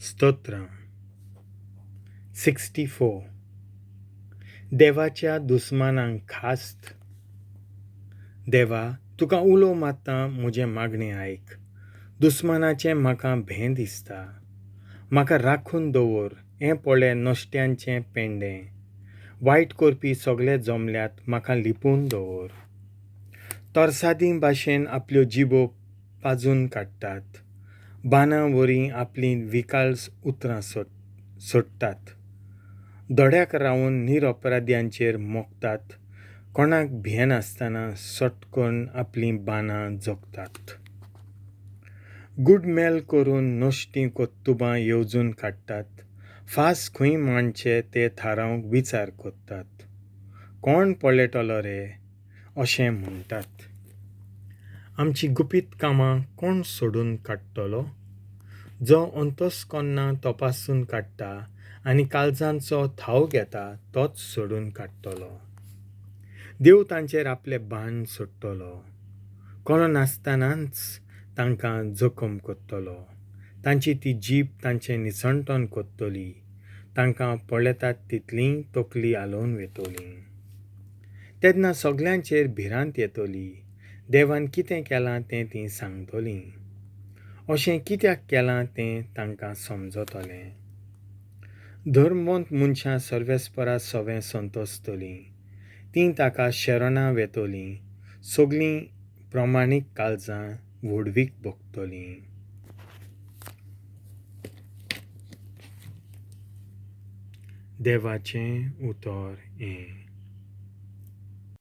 स्तोत्रां. 64. देवाच्या दुस्मानांक खास्त. देवा, तुका उलो मारता, म्हजें मागणें आयक. दुस्मानाचें म्हाका भें दिसता. म्हाका राखून दवर. हें पळय नश्ट्यांचें पेंडें. वायट करपी सगळे जमल्यात, म्हाका लिपून दवर. तरसादीं भाशेन आपल्यो जिबो पाजून काडटात. बाणां वरी आपलीं विकाळ उतरां सोडटात. दोड्याक रावन निरपराध्यांचेर मोखतात. कोणाक भियेनासतना सटकून आपलीं बाणां जोखतात. गुडमेल करून नश्टीं कर्तुबां येवजून काडटात. फास खंय मांडचे ते थारावंक विचार करतात. कोण पळयतलो रे अशें म्हणटात. आमचीं गुपीत कामां कोण सोडून काडटलो? जो अंतस्करणां तपासून काडटा आनी काळजांचो थाव घेता तोच सोडून काडटलो. देव तांचेर आपले बाण सोडटलो. कळनासतनाच तांकां जखम करतलो. तांची ती जीब तांचें निसणटण करतली. तांकां पळयतात तितलीय तकली हालोवन वतली. तेन्ना सगल्यांचेर भिरांत येतली. देवान कितें केलां तें तीं सांगतलीं. अशें कित्याक केलां तें तांकां समजतलें. धर्मवंत मनशां सर्वेस्परा सवें संतोसतलीं. तीं ताका शरणां वेतलीं. सगलीं प्रमाणीक काळजां व्हडवीक भोगतलीं. देवाचें उतर हें.